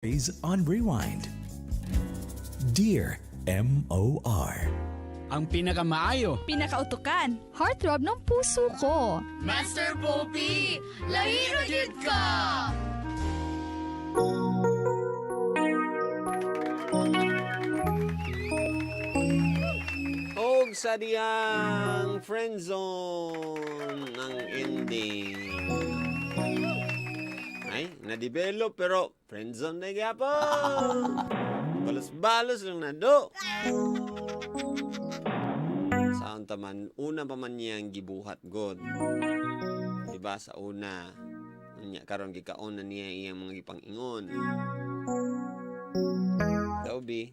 Stories on Rewind. Dear MOR. Ang pinakamaayo. Pinakautukan. Heartthrob ng puso ko. Master Poppy, lahi ra gyud ka! Og sa diyang friendzone ang ending. Ay, na-develop pero friendzone na gyapon. Balos-balos lang na do. Saan taman, una pa man niyang gibuhat god. Diba sa una, unya karon gikaon na niya iyang mga gipang-ingon. Daw bi,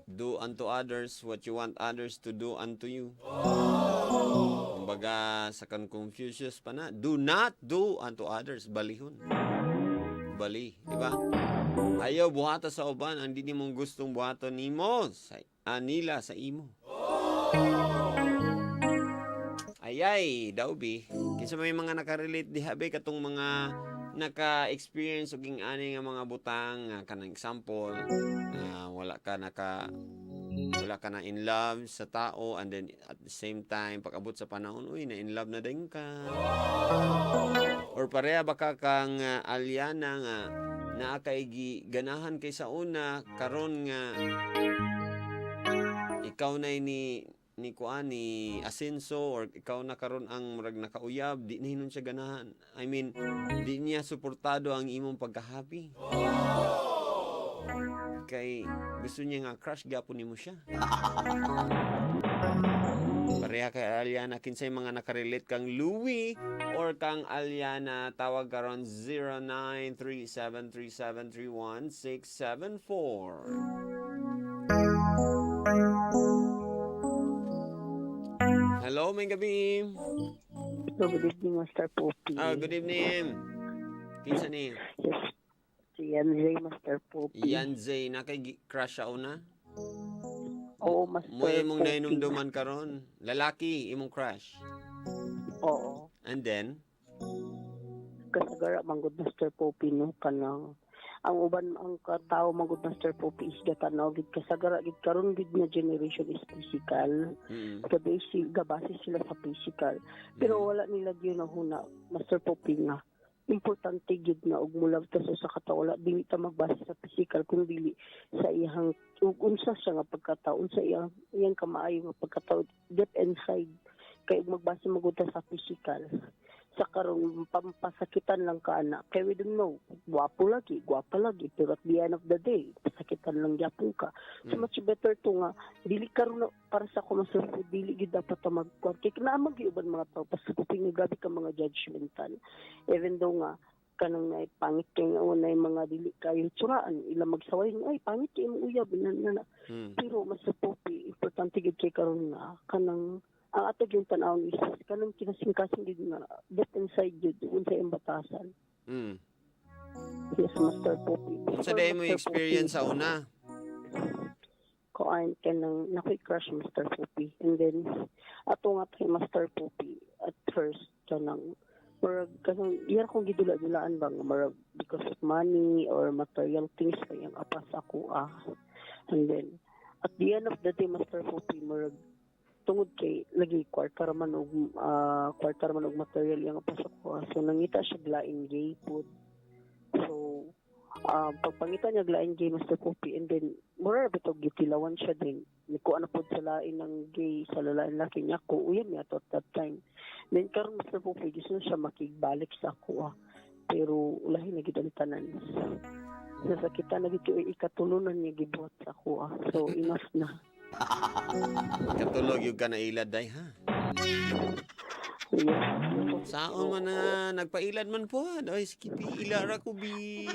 do unto others what you want others to do unto you. Kumbaga sa kan Confucius pa na, do not do unto others, balihon. Bali, di ba? Ayaw buhata sa uban ang di nimong gustong buhaton nimo sa anila sa imo. Ayay, daw bi. Kinsa may mga nakarelate diha be katong mga naka-experience og ani nga mga butang nga kanang example nga wala ka na in love sa tao, and then at the same time, pag-abot sa panahon, uy, na in love na din ka, or pareha ba ka kang Aliana nga naa kay ganahan kay sa una, karon nga ikaw na ni kuan ni Asenso or ikaw na karon ang murag nakauyab, di na hinon siya ganahan, I mean, di niya suportado ang imong pagka-happy kay gusto niya nga crush gyapon nimo siya. Pareha kay Aliana, kinsay mga nakarelate kang Louie or kang Aliana, tawag karon 09373731 674. Hello, may gabi. So, good evening, Master Poppy. Ah, good evening. Kinsa ni? Yes, si Yanzay, Master Poppy. Yan Zay, na kay crush siya una? Oo, Master Mo imong Poppy. nahinumduman karon. Lalaki imong crush. Oo. And then Kasagara, manggod, Master Poppy, no? Kanang, ang uban, ang katao, manggod, Master Poppy, is gatanaw, gid kasagara, gid karon gid nga generation is physical. Gabase, gabase sila sa physical. Pero wala nila gyud na huna, Master Poppy, nga importante gyud nga og mulab ta sa usa ka tawo, wala dili ta magbase sa physical kun dili sa iyang ug unsa siya nga pagkatao, unsa iyang kamaayo nga pagkatao deep inside, kay ug magbase magud ta sa physical sa karon, pampasakitan lang ka ana, kay we don't know, gwapo lagi, gwapa lagi, pero at the end of the day pasakitan lang gyapon ka. So much better to nga dili karon na, para sa ako, mas dili gyud dapat ta magkuan kay naa man gyud uban mga tao pasukupin nga grabe ka mga judgmental, even though nga kanang na pangit kay nga unay mga dili kayo tsuraan ila magsaway nga, "Ay, pangit kay imong uyab," na, na, na. Pero mas Popi, importante gyud kay karon nga kanang ang ato yung tan-awon is kanang kinasingkasing gyud nga deep inside gyud unsa imong batasan. Yes, Master Popi. Unsa day mo experience sa una? Kuan, kanang nakoy crush, Mr. Poppy, and then ato nga kay Master Poppy, at first kanang murag kanang iya akong gidula-dulaan ba nga murag because of money or material things pa yung apas ako ah. And then at the end of the day, Master Poppy, murag tungod kay lagi kwarta ra man og material yung apas ako ah. So nangita siya laing gay pud. So pagpangita niya laing gay, Master Poppy, and then mura ra bitaw gitilawan siya din ni ko ano pod sa lain ng gay sa lalain laki niya ko uyab niya to at that time. Then karon, Master Poppy, gusto na siya makigbalik sa ako ah, pero ulahi na gid ang tanan, nasakitan na gid kay ikatulo na niya gibuhat sa ako ah. So enough na. Katulog yung ka na ilad day ha. Yes. Saon man na nagpailad man po. Ay, skipi ila ra ko bi.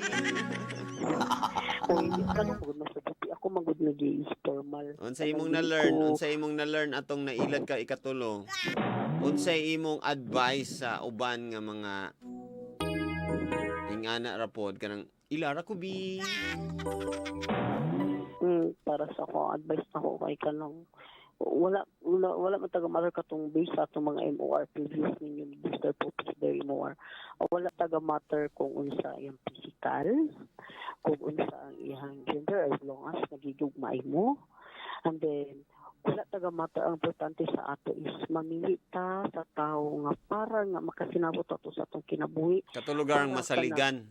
Oy, kanang magud, Master Poppy, ako magud na gay is formal. Unsa imong na-learn? Unsa imong na-learn atong nailad ka ikatulo? Unsay imong advice sa uban nga mga ingana ra pod kanang ila ra ko bi? Para sa ako, advice nako kay kanang Wala wala wala man taga matter katong base sa atong mga MOR previous ninyo, Mr. Popis, their MOR. Wala taga matter kung unsa iyang physical, kung unsa ang iyang gender, as long as nagigugmaay mo. And then wala taga matter, ang importante sa ato is mamili ta sa tao nga para nga makasinabot ato sa atong kinabuhi. Katulugar ang masaligan.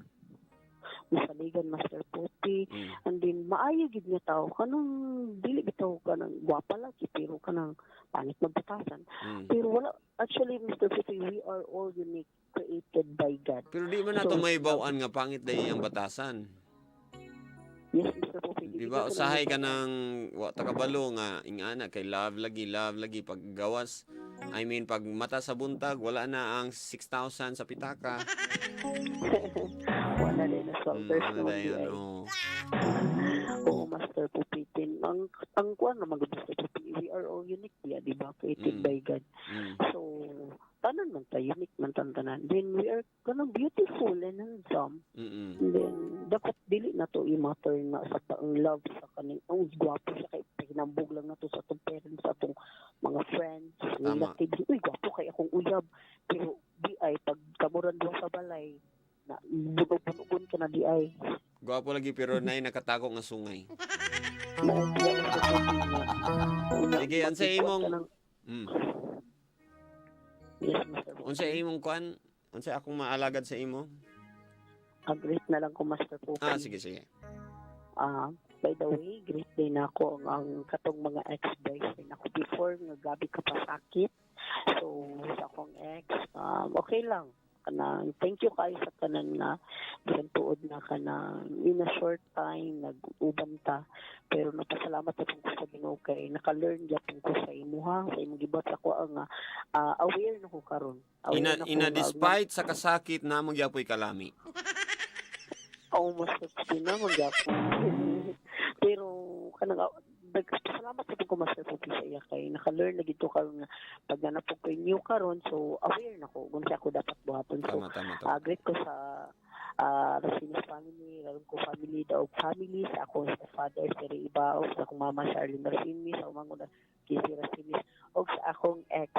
Masaligan, Master Poppy. And then maayo gid nga tao, kanang dili bitaw kanang gwapa lagi pero kanang pangit magbatasan. Pero wala actually, Mr. Poppy, we are all unique, created by God. Pero di man nato So, may bawaan nga pangit dahil ang batasan. Yes, Mr. Poppy. Di ba usahay ka ng wa ta kabalo nga ingana kay love lagi, love lagi, pag gawas, I mean, pag mata sa buntag, wala na ang 6,000 sa pitaka. Wala din na solvers Ano naman na di yan, ay. oo. Oo, Master Poppy. Ang kuan naman gud, Mr. Poppy, we are all unique diya, di ba? Created by God. So, tanan man ta, unique man tan tanan. Then we are kanang beautiful and handsome. And then, dapat dili na to i-matter nga sa ang love sa kaning ang gwapo siya kay pahinambog lang na to sa atong parents, sa atong mga friends, relatives. "Uy, gwapo kay akong uyab." Pero di ay pag kamuran duha sa balay, na bunog-bunogon ka na di ay. Gwapo lagi pero nay nakatago nga sungay. Mao diya, Mr. Poppy, nga. Unya, Sige, unsa magkuwan imong ka ng- Yes, Mr. Poppy. Unsa imong kuan? Unsa akong maalagad sa imo? Agree na lang ko, Master Poppy. Ah, sige, sige. Ah, by the way, great day na ako ang katong mga ex-boyfriend ako before nga gabi ka pasakit. So, sa akong ex, okay lang. Kanang thank you kayo sa tanan nga bisan tuod na kanang in a short time nag-uban ta, pero nagpasalamat na ko sa Ginoo kay naka-learn gyapon ko sa imuha, sa imong gibuhat sa ako ang aware na ko karon. Aware Ina na ko ina nga- despite sa kasakit na mo gyapoy kalami. Oo, mas na man gyapon. Pero kanang nagpasalamat sa ko, Master Pupi, sa iya kay naka-learn na gid ko karon nga pag nanapog ko new karon, so aware na ko kung sa ako dapat buhaton. So Tama, tama, tama. Great ko sa Racines family, Raron ko family, Daog family, sa akong father, si Ray Ibao, sa akong mama, si Arlene Racines, sa akong mangunan, Casey Racines, og sa akong ex,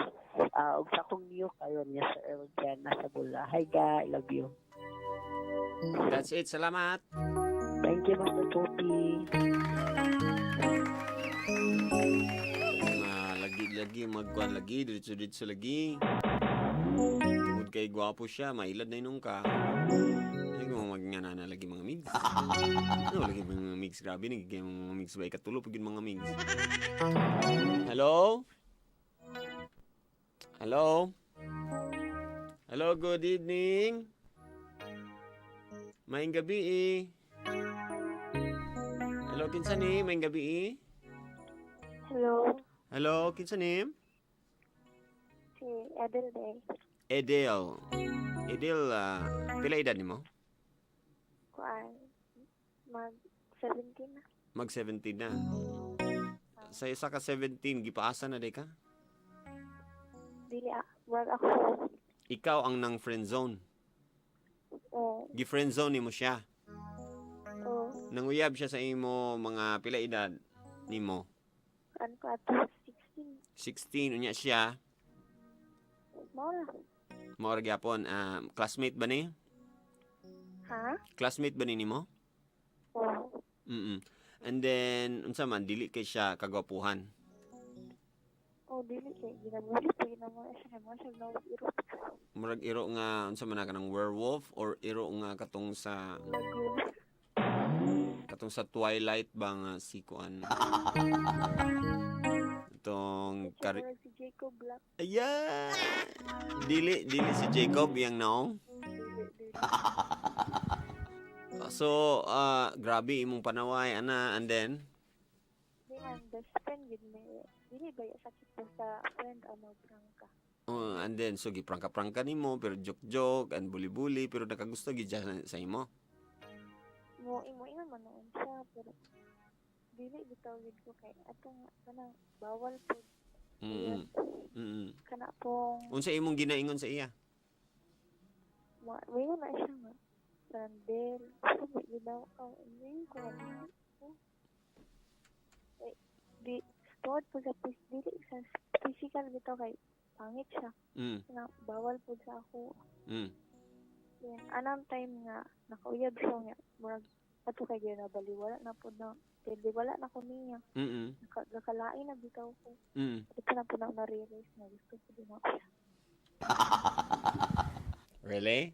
og sa akong new karon niya sa Earl Jan, nasa Bula. Hi, ga, I love you. That's it. Salamat. Thank you, Master Poppy. Nga lagi-lagi magkuan lagi, diretso-diretso lagi. Tungod kay gwapo siya, mailad na inong ka. Ay, mo magngana na lagi mga migs. Ano lagi mga migs, grabe nagiging mga migs ba ikatulo pag yun mga migs. Hello? Hello? Hello, good evening. Maayong gabi eh. Hello, kinsa ni? Maayong gabi eh. Hello, Hello, kinsa ni? Si Edel Day. Edel. Edel, pila edad nimo? Kuan, mag 17 na. Mag 17 na. Sa isa ka 17, gipaasa na day ka? Dili ah, murag ako. Ikaw ang nang friend zone. Oh, Gi-friend zone nimo siya. Oh, Nanguyab siya sa imo mga pila edad nimo? Kuan ko ato 16. 16 unya siya. Mao ra. Mao ra gyapon, classmate ba ni? Ha? Classmate ba ni nimo? Oh, And then unsa man, dili kay siya kagwapuhan? Oh, dili kay ginabuli pa ginamo siya kay mo siya no iro. Murag iro nga unsa man na kanang werewolf or iro nga katong sa Lagoon. Katong sa Twilight ba nga si kuan? Itong kari Murag si Jacob Black. Ayan! Dili, dili si Jacob yang naong. Dili, dili. So, grabe imong panaway ana, and then Di man best friend gid ni. Dili ba ya sakit basta friend ang magprangka. And then so giprangka-prangka nimo pero joke-joke and bully-bully pero nakagusto gid siya sa imo. Mo imo ingon man noon siya pero dili bitaw gid ko kay ato nga kanang bawal po kana pong Unsa imong ginaingon sa iya? Ma moingon na siya nga Sandel, gusto mo ginaw ka, hindi ko ano. Eh, di, Tungod po sa dili sa physical bitaw kay pangit siya. Na bawal po sa ako. Then anang time nga nakauyab siya nga murag ato kay ginabaliwala na po na wala na ko niya. Nakalain na bitaw ko. Ito na po na na-realize na gusto ko din ako siya. Really?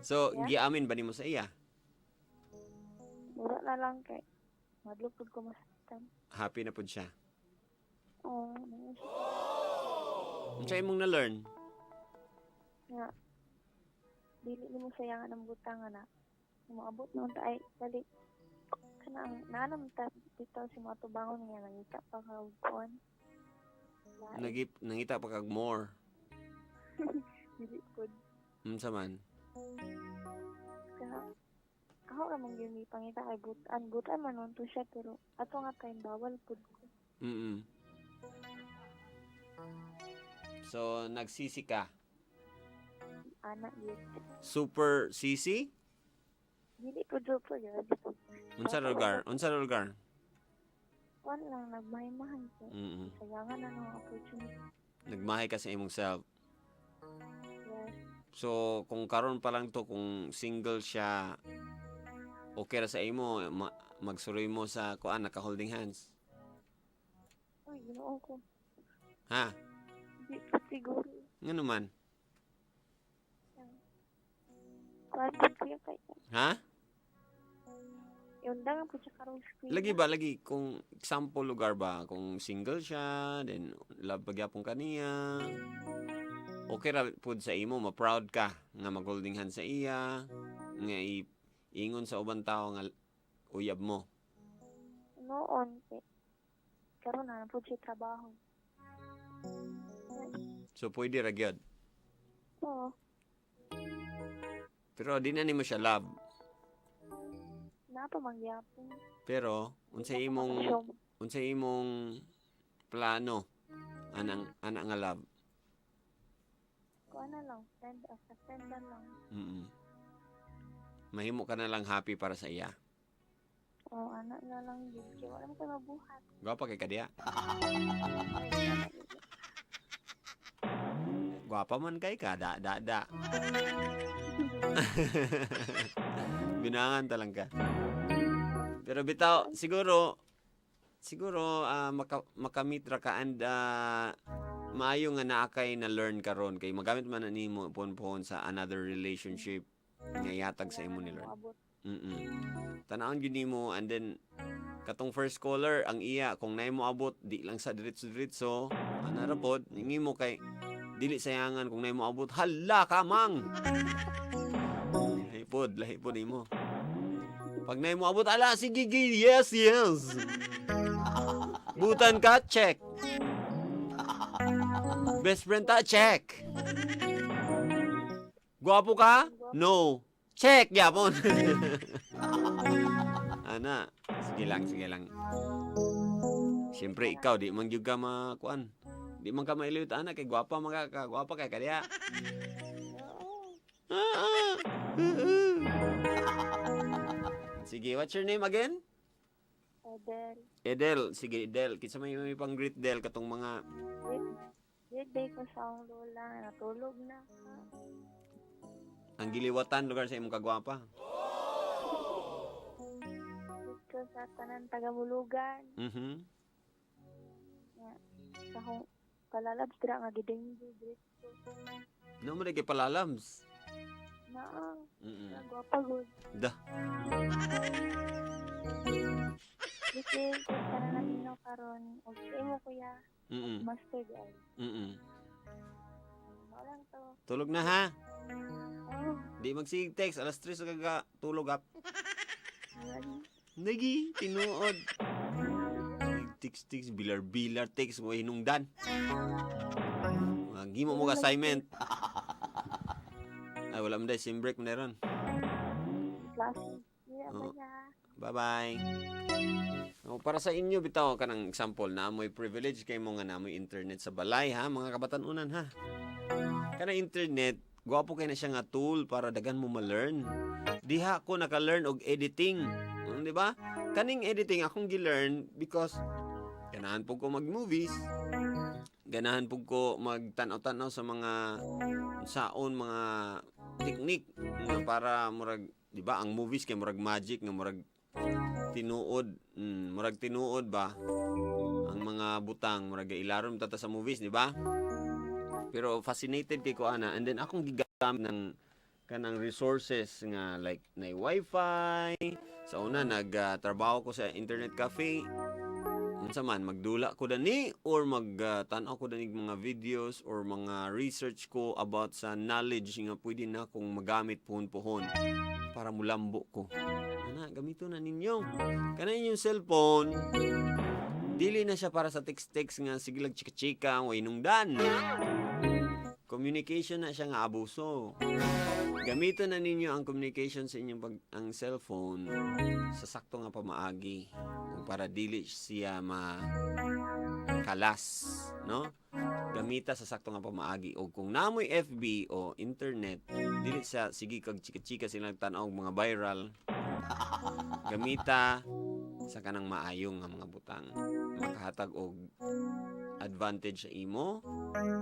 So, Yeah. giamin ba nimo sa iya? Mura na lang kay madlok pud ko masaktan. Happy na pud siya. Oo, oh. Unsa imong na-learn? Nga dili nimo sayangan ang butang nga na moabot na unta ay dali kanang naanam ta bitaw si mga tubangon nga nangita pa ka og kuan. Lain. Nangita pa kag more. Dili pud. Unsa man? Kana ako ra man gyud pangita kay butan butan man nun to siya pero ato nga time bawal pud ko. So, nagsisi ka. Ana gyud. Super sisi? Dili pud super gyud. Unsa lugar? Unsa lugar? Kuan lang, nagmahimahan ko. Sayangan na ng opportunity. Nagmahay ka sa imong self. Yes. So, kung karon pa lang to, kung single siya, okay ra sa imo, magsuroy mo sa kuan, naka-holding hands. Uy, Ginoo ko. Ha? Di pa siguro. Ngano man? Kuan po kuya kay. Ha? Yung dangan po siya karong screen. Lagi ba, lagi, kung example lugar ba, kung single siya, then love pagyapon ka niya, okay ra pud sa imo, ma-proud ka nga mag-holding hands sa iya, nga ingon sa ubang tao nga uyab mo. Noon, kay. Karon na po siya trabaho. So, pwede ra gyud. Oo. Pero di na nimo siya love. Naa pa mangyapon. Pero unsay imong plano anang ana nga love? Kuan na lang, friend as a friend na lang. Mahimo ka na lang happy para sa iya. Oo, ana na lang yun. Kaya wala mo kayo mabuhat. Gwapa kay kadiya. Ay, ana yun. Gwapa man kay ka, da da da. Binangan talang ka. Pero bitaw siguro siguro makamit ra ka and maayo nga naa kay na learn karon kay magamit man na nimo pon-pon sa another relationship nga ihatag sa imo ni Lord. Moabot. Tan-awon gyud nimo and then katong first caller ang iya kung naay moabot di lang sa diretso-diretso ana ra pod nimo kay dili sayangan kung naay moabot, hala ka mang. Lahi pod, lahi pod nimo. Pag naay moabot, ala sige gi, yes yes. Butan ka, check. Best friend ta, check. Gwapo ka? No. Check gyapon. Ana, sige lang, sige lang. Siyempre ikaw di man gyud ka makuan. Di man ka mailiwit ana kay gwapa man ka, gwapa kay kadiya. Oo. Ah, ah, ah, ah. Sige, what's your name again? Edel. Edel, sige Edel, kinsa may pang-greet Del katong mga Great day ko sa akong lola. Natulog na. Ang giliwatan lugar sa imong kagwapa. Greet ko sa tanan taga-bulugan. Sa akong palalabs dira nga gidenggi. Greet ko. No mo kay palalabs. Naa. Gwapa gud. Da. Greet ko sa tanan naminaw karon. Og sa imo kuya. Master di ay. Mao lang to. Tulog na ha. Oh, Di magsigig text alas 3 kaga tulog up. wala. Nagi, tinuod. Text text bilar bilar text mo hinungdan. Gimo mo ka assignment. Ay wala man day sim break man ron. Klase. Yeah, Oo. bye. Bye-bye. O, para sa inyo bitaw kanang example na amoy privilege kay mo nga naamoy internet sa balay ha, mga kabatan-unan ha. Kanang internet, gwapo kay na siya nga tool para dagan mo ma-learn. Diha ko naka-learn og editing. Di ba? Kaning editing akong gi-learn because Ganahan pud ko mag-movies. Ganahan pud ko magtan-aw-tan-aw sa mga saon mga teknik nga para murag, di ba, ang movies kay murag magic nga murag tinuod, murag tinuod ba ang mga butang, murag ilarom tata sa movies, di ba? Pero fascinated kay ko ana, and then akong gigamit ng kanang resources nga like na wifi. Sa una nagtrabaho ko sa internet cafe, unsa man magdula ko dani or magtan-aw ko dani mga videos or mga research ko about sa knowledge nga pwede na akong magamit puhon-puhon para mulambo ko. Ana, gamito na ninyo. Kana inyong cellphone, dili na siya para sa text-text nga sige lang chika-chika way nungdan. Communication na siya nga abuso. Gamito na ninyo ang communication sa inyong ang cellphone sa sakto nga pamaagi kung para dili siya makalas, no? Gamita sa sakto nga pamaagi, o kung namoy FB o internet, dili sa sige kag chika-chika sila tan-aw mga viral. Gamita sa kanang maayong nga mga butang, makahatag og advantage sa imo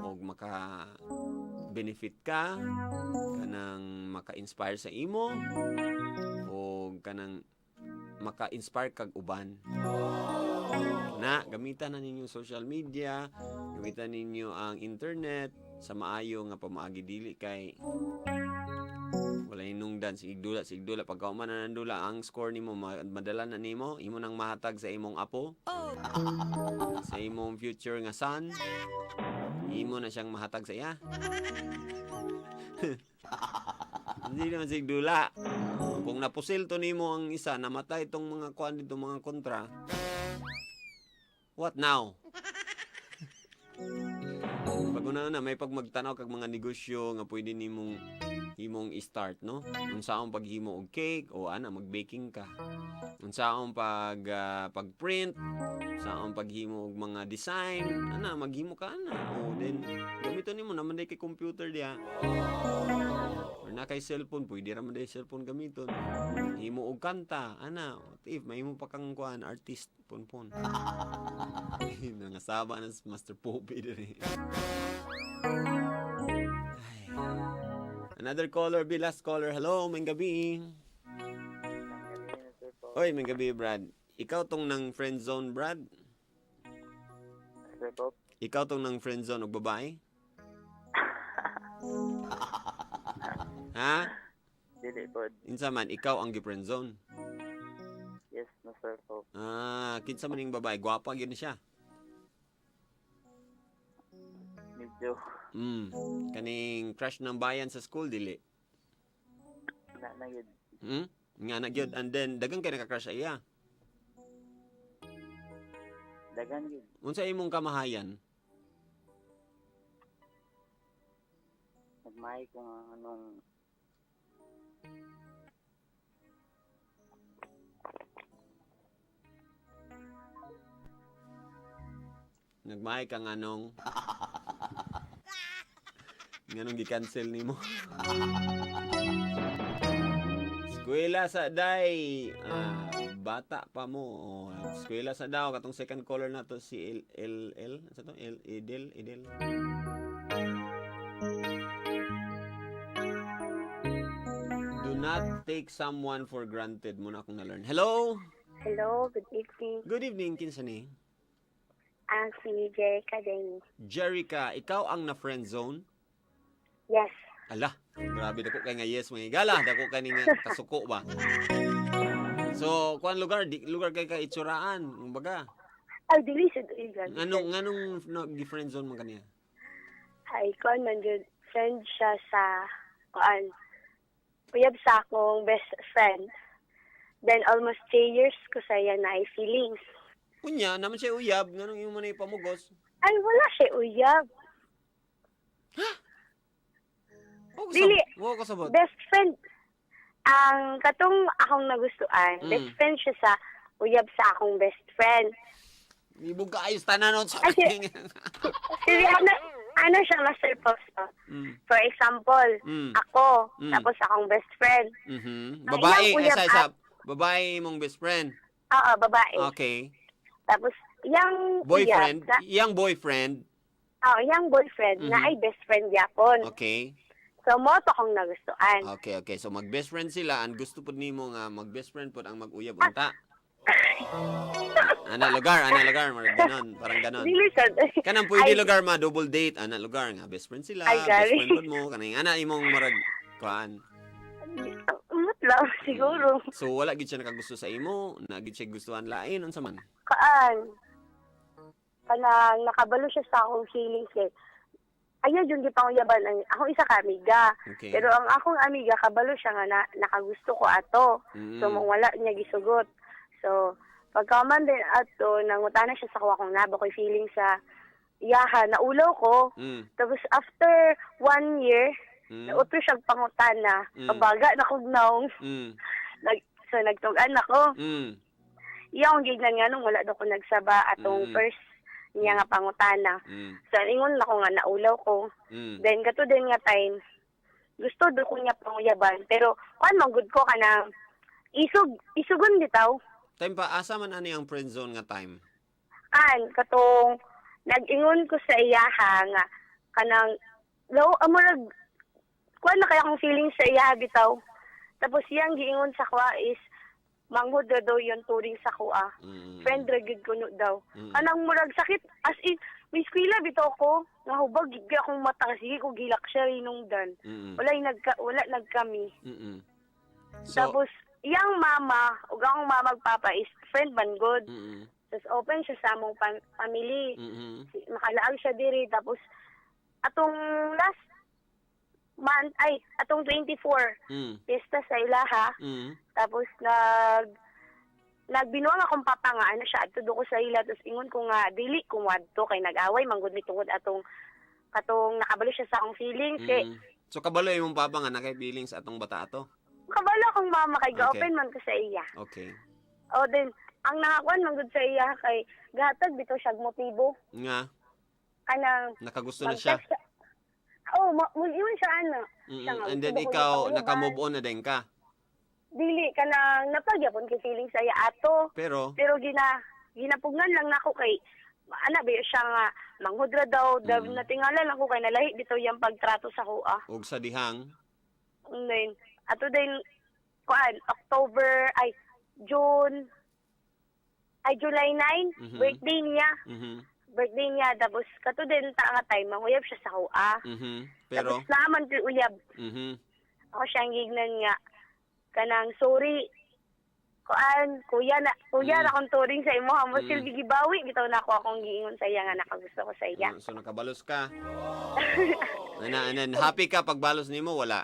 og maka benefit ka, kanang maka-inspire sa imo o kanang maka-inspire kag uban. Na gamitan na ninyo social media, gamitan ninyo ang internet sa maayo nga pamaagi, dili kay wala hinungdan, sige dula, sige dula, pagka human na nandula ang score nimo madala na nimo, imo nang mahatag sa imong apo, sa imong future nga son, imo na siyang mahatag sa iya. Hindi naman sig dula. Kung napusil to nimo ang isa, namatay itong mga kuan dito, mga kontra. What now? Pag una-una, may pag magtanaw kag mga negosyo nga pwede nimong himong i-start, no? Unsaon paghimo og cake o ana mag-baking ka. Unsaon pag-print, unsaon paghimo og mga design, ana maghimo ka ana. O then gamiton nimo naman day kay computer diha. Or na kay cellphone, pwede ra man day cellphone gamiton. Himo og kanta, ana, what if mahimo pa kang kuan artist ponpon. Nangasaba na si Master Poppy diri. Ay. Another caller, be last caller. Hello, may gabi. Oy, may gabi, Brad. Ikaw tong nang friend zone, Brad? Sir Bob. Ikaw tong nang friend zone og babae? Ha? Dili po. Insa man, ikaw ang gi-friend zone? Yes, Mr. Bob. Ah, kinsa man ning babae? Gwapa gyud ni siya. Medyo. Kaning crush ng bayan sa school, dili? Na gyud. Nga na gyud, and then dagan kay naka-crush sa iya. Dagan gyud. Unsa imong kamahayan? Nagmahay ko nga anong Nagmahay ka nganong nganong gi-cancel nimo. Eskwela sa day. Ah, bata pa mo. Oh, eskwela sa daw katong second caller na to si L L L sa to L Edel Edel. Do not take someone for granted mo na akong na-learn. Hello. Hello, good evening. Good evening, kinsa ni? Ang si Jerica Denny. Jerica, ikaw ang na friend zone? Yes. Ala, grabe dako kay nga yes mga igala, dako kay nga kasuko ba. So, kuan lugar, di, lugar kay ka itsuraan, kumbaga. Ay, dili sa duigan. Nganong nganong no, gi-friend zone man kaniya? Ay, kuan man jud, friend siya sa kuan. Uyab sa akong best friend. Then almost 3 years ko sa iya na ay feelings. Unya, naman siya uyab, nganong imo man ipamugos? Ay, wala siya uyab. Wa ko Dili. Wa ko sabot. Best friend. Ang katong akong nagustuhan, best friend siya sa uyab sa akong best friend. Ibog ka ayos tanan sa Ay, Sige, ano siya, Master Pops, no? For example, ako, tapos akong best friend. Ang Babae, iyang uyab isa, isa. Babae mong best friend. Oo, babae. Okay. Tapos, Yang Boyfriend, uyab, na, yang boyfriend. Oh, yang boyfriend na ay best friend yapon. So mo to akong nagustuhan. Okay. So mag best friend sila and gusto pud nimo nga mag best friend pud ang mag-uyab unta. Ana lugar, marag ganon, parang ganon. Dili sad. Kanang pwede Ay. lugar ma double date ana lugar nga best friend sila, Ay, best gari. friend pud mo kanang ana imong marag kuan. Umot lang siguro. So wala gid siya nakagusto sa imo, na gid siya gustuhan lain unsa man. Kaan. Kanang nakabalo siya sa akong feelings kay ayaw yung gipanguyaban ang akong isa ka amiga. Pero ang akong amiga kabalo siya nga na, nakagusto ko ato. So mong wala niya gisugot. So pagkaman din ato nangutana siya sa kuha kung naba ko'y feeling sa iyaha, naulaw ko. Tapos after one year, nautro siyang pangutana. Kabaga na kog naong. So nagtug-an ako. Iya akong gignan nga nung wala daw ko nagsaba atong first niya nga pangutana. So ingon na ko nga naulaw ko. Then kato din nga time gusto do ko niya panguyaban pero kuan man gud ko kanang isog isugon bitaw. Time pa asa man ani ang friend zone nga time? Kan katong nag-ingon ko sa iyaha nga kanang law amurag kuan na kaya akong feeling sa iyaha bitaw. Tapos iyang giingon sa kuha is manghod ra daw yung turing sa kuha. Friend ra gyud kuno daw. Kanang murag sakit as in may eskwela bitaw ko nga hubag gid kay akong mata sige ko gilak siya hinungdan. Wala nagka, wala nagkami. So, Tapos iyang mama ug akong mama ug papa is friend man good. Tapos open siya sa among family. Makalaag siya diri tapos atong last month ay atong 24 piyesta sa ilaha. Tapos nagbinuang akong papa nga ano siya adto do ko sa ila tapos ingon ko nga dili ko moadto kay nag-away manggod mi tungod atong katong nakabalo siya sa akong feelings kay So kabalo imong papa nga nakay feelings atong bata ato. kabalo akong mama kay ga-open man ko sa iya. O then ang nakakuan man gud sa iya kay gahatag bitaw siya og motibo Nga kanang nakagusto na siya. mag-text siya. Oh, mo siya ana. Siya nga, And then gusto ko ikaw niya naka-move on na din ka. Dili kanang napagyapon kay feelings sa iya ato. Pero Pero ginapugnan lang nako kay ana ba siya nga manghudra daw natingala lang ko kay nalahi bitaw yang pagtrato sa kuha. ug sa dihang And then ato din kuan October ay June ay July 9 birthday niya. Birthday niya tapos kato din ta nga time manguyab siya sa kuha. Pero Tapos naaman ko'y uyab. Ako siyang gignan nga kanang sorry kuan kuya na kuya na akong turing sa imo mo silbi gibawi bitaw na ako akong giingon sa iya nga nakagusto ko sa iya. So nakabalos ka. Ana and then happy ka pagbalos nimo wala.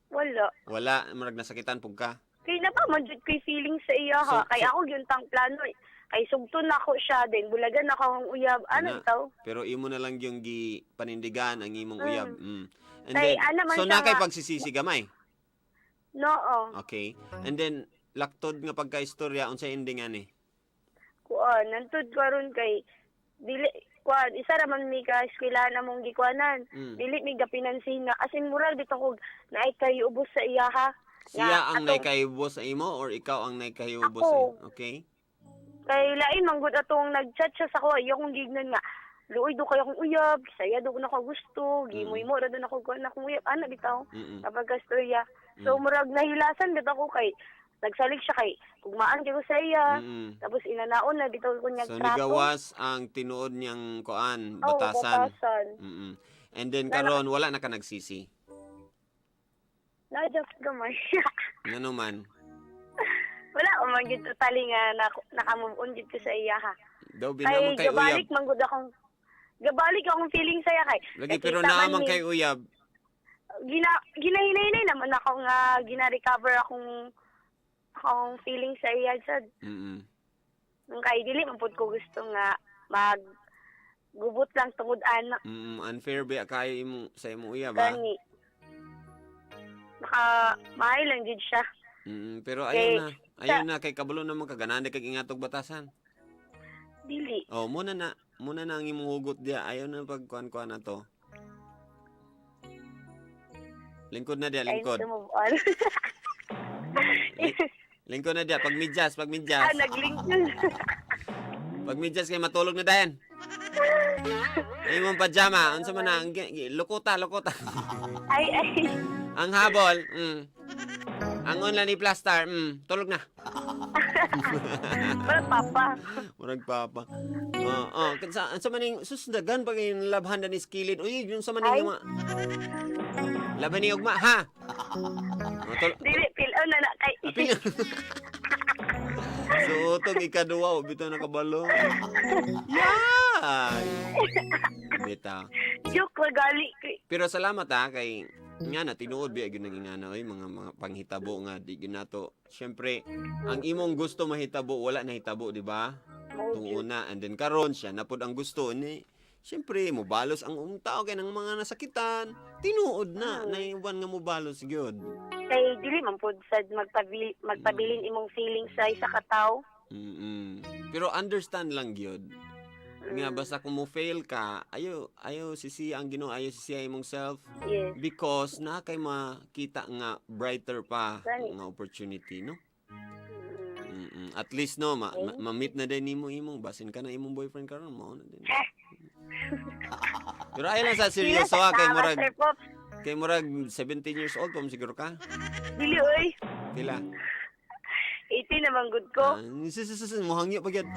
Wala. Wala murag nasakitan pug ka. Kay na pa man jud ko'y feeling sa iya ha. Kay ako gyud tang plano eh. Kay sugton nako siya din bulagan ako ang uyab ano Ana, bitaw. Pero imo na lang yung gipanindigan ang imong uyab. And Kay then ana man so siya na kay nga- pagsisisi gamay. No. Okay. And then laktod nga pagkaistorya unsay ending ani? Kuan nantud karon kay dili kuan isa ra man mi ka eskwelahan among gikuanan. Dili mi gapinansin na as in moral bitaw kog naay kay ubos sa iya ha. Siya Nga, ang naikahiubos sa imo or ikaw ang naikahiubos sa Ako. imo? Okay. Kay lain man gud atong nag-chat siya sa kuha, iyo kong gignan nga luoy do kayo akong uyab, saya do ko na gusto, gimoy mo ra do na ko kuan akong uyab, ana bitaw. Kapag kastorya. So murag nahilasan bitaw ko kay nagsalig siya kay ugmaan kay ko sa iya. Tapos inanaon na bitaw ko niya So trato. nigawas ang tinuod niyang kuan, Oo, batasan. batasan. And then karon wala na ka nagsisi. Na-just gamay. Ngano man. Wala ko man gid totally nga naka-move on gid ko sa iya ha. Daw binamon Kay kay uyab. gabalik man gud akong gabalik akong feeling saya kay. Lagi pero nakita man naaman ni- kay uyab. Ginahinay naman ako nga gina-recover akong feeling sa iya sad. Nung kay dili man pud ko gusto nga mag gubot lang tungod anak. Unfair ba kay imo sa imong uyab ha? Gani. Naka mahay lang jud siya. Pero Kay ayaw na. Ayaw na kay kabalo naman ka ganahan kag ingatog batasan. Dili. Oh, muna na. Muna na ang imong hugot diya. Ayaw na pagkuan-kuan na to. Lingkod na diya, Time lingkod. to move on. Lingkod na diya, pag medyas, pag medyas. Ah, naglingkod. Pag medyas kay matulog na dayon. Ay mong pajama, unsa man na ang lukota, lukota. Ay, ay. Ang habol, Ang online ni plaster, tulog na. Murag papa. Murag papa. Oo, oh, kansa unsa man ning sus dagan pa kay labhan na ni skilid. Uy, yun sa man ning mga laban ni ugma ha. Oh, Dili, pil-on na na kay. Apil. So, utong ikaduwa, bitaw nakabalo. Yeah! Bitaw. Joke ra gali. Pero salamat ha kay nga na tinuod biya gyud nang ingana oy, mga panghitabo nga di gyud nato. Syempre, ang imong gusto mahitabo wala nahitabo, di ba? Tung una and then karon siya napud ang gusto ni. Syempre, mobalos ang tao kay nang mga nasakitan. Tinuod na, naiwan nga mobalos gyud. Kay dili man pud sad magpabilin imong feelings sa isa ka tawo. Pero understand lang gyud. Nga basta kung mo fail ka, ayo ayo sisi ang Ginoo, ayo sisiya imong self. Yes. Because na kay makita nga brighter pa Gani. nga opportunity, no? At least no ma-meet na din nimo imong basin ka na imong boyfriend karon mao na din. Pero ayo lang sa seryoso ha kay murag Master Pops. kay murag 17 years old pa mo siguro ka. Dili oy. Pila? 18 naman good ko. Ah, sis sis sis mohangyo pa gyud.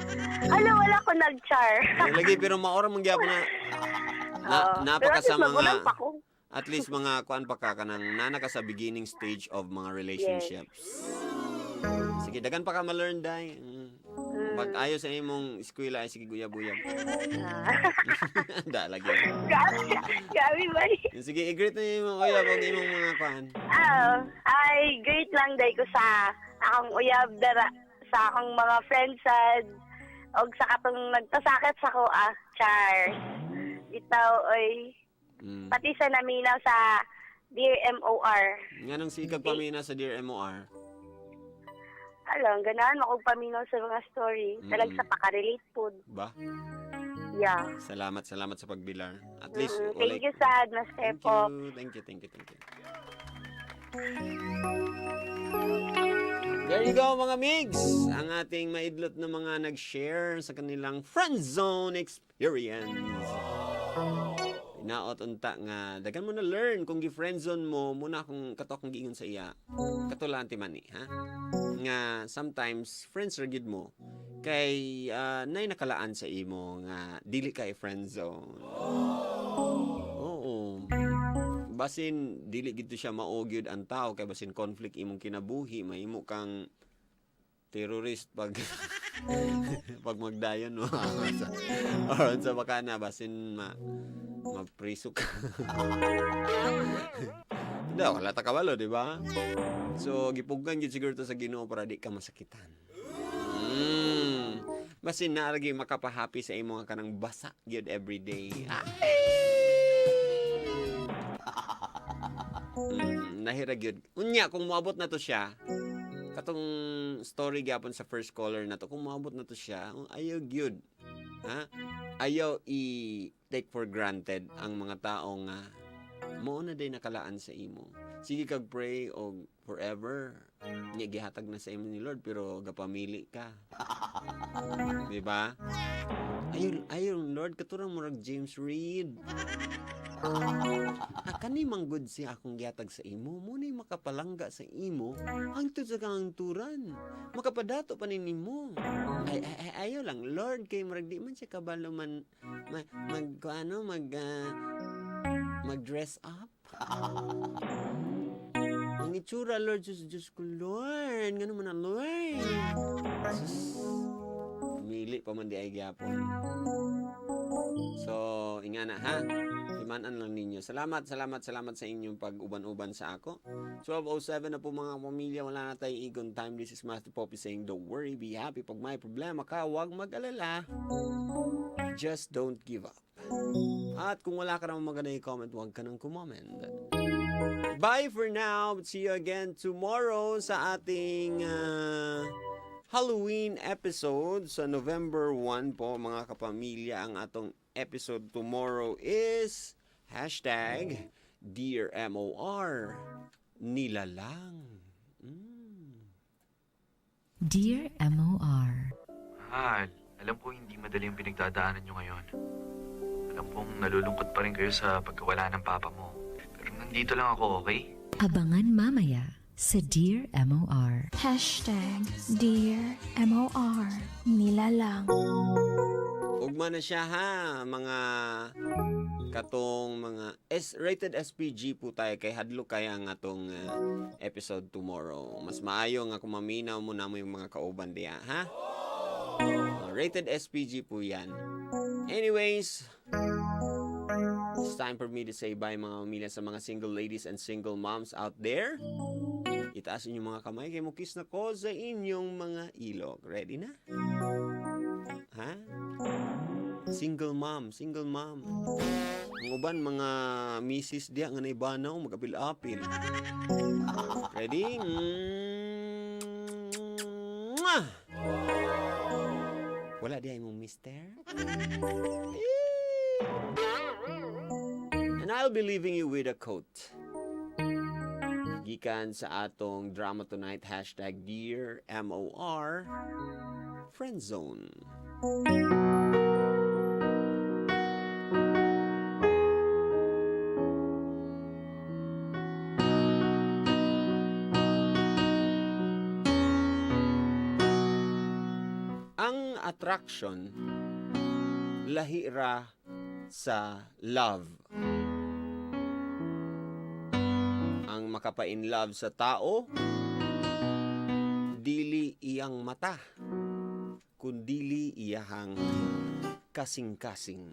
Ala, wala ko nag-char. Lagi pero maora man gyapon na na Oo. napa ka Pero at sa least mga magulang pa ko. at least mga kuan pa ka kanang nana ka sa beginning stage of mga relationships. Sige, dagan pa ka ma-learn dai. Pag ayo sa imong eskwela ay sige guyab-uyab. Da lagi. Grabe, grabe ba? Sige, i-greet na imong uyab og imong mga kuan. Ah, ay, great lang day ko sa akong uyab dara sa akong mga friends sad og sa katong nagtasakit sa ko ah, char. Bitaw oy. Pati sa naminaw sa Dear MOR. Nganong sikag pamina sa Dear MOR? Alam, ganahan ako paminaw sa mga story. Talag sa pakarelate po. Ba? Yeah. Salamat, salamat sa pagbilar. At least, Thank you, sad, Master Thank Pop. you, thank you, thank you, thank you. There you go, mga migs! Ang ating maidlot na mga nag-share sa kanilang friend zone experience. Inaot unta nga, dagan mo na learn kung gi-friend zone mo, muna akong kato akong giingon sa iya. Katulaan ti mani, ha? Nga sometimes friends ra gyud mo kay nay nakalaan sa imo nga dili ka i-friend zone. Oo. Basin dili gid to siya mao gyud ang tao kay basin conflict imong kinabuhi, mahimo kang terrorist pag pag magdayon mo or sa baka na basin mapriso ka. Hindi, wala ta kabalo, di ba? So, gipugan gyud siguro to sa Ginoo para di ka masakitan. Basin naa lagi makapahappy sa imo nga kanang basa gyud everyday. Ay! Nahira gyud. Unya kung moabot na to siya, katong story gyapon sa first caller na to, kung moabot na to siya, ayaw gyud. Ha? Ayaw i-take for granted ang mga tao nga mo na day nakalaan sa imo. Sige kag pray og forever. Nya gihatag na sa imo ni Lord pero gapamili ka. Di ba? Ayo ayo Lord katurang murag James Reid. Ah, kani man good siya akong gihatag sa imo, mo ni makapalangga sa imo hangtod sa kahangturan. Makapadato pa ni nimo. Ay, ay, ay, ayaw lang Lord kay murag di man siya kabalo man mag ano mag mag dress up. Ang itsura, Lord, Diyos, Diyos ko, Lord. Ngano man na, Lord. Sus, mili pa man di ay gyapon. So, ingana ha. Timan-an lang ninyo. Salamat, salamat, salamat sa inyong pag-uban-uban sa ako. 12:07 na po mga pamilya. Wala na tayong igon time. This is Master Poppy saying, don't worry, be happy. Pag may problema ka, huwag mag-alala. Just don't give up. At kung wala ka namang maganda i-comment, huwag ka nang kumoment. Bye for now. See you again tomorrow sa ating Halloween episode sa November 1 po mga kapamilya. Ang atong episode tomorrow is #DearMOR Nilalang. Dear MOR. Mahal. Alam ko hindi madali ang pinagdadaanan nyo ngayon. Alam kong nalulungkot pa rin kayo sa pagkawala ng papa mo. Pero nandito lang ako, okay? Abangan mamaya sa Dear MOR. #DearMOR. Nilalang. Ugma na siya ha, mga katong mga S rated SPG po tayo kay hadlok kaya nga tong episode tomorrow. Mas maayo nga kung maminaw mo na mo yung mga kauban diya, ha? Rated SPG po yan. Anyways, it's time for me to say bye, mga pamilya, sa mga single ladies and single moms out there. Itaas inyong mga kamay kay mukis na ko sa inyong mga ilog. Ready na? Ha? Single mom, single mom. Ang uban mga misis diya nga naibanaw magapil-apil. Ready? Mwah! Wala diya imong mister? And I'll be leaving you with a quote. Gikan sa atong drama tonight, #DearMOR, Friendzone. Ang attraction lahi ra sa love. Ang makapa-in love sa tao, dili iyang mata, kundili iyahang kasing-kasing.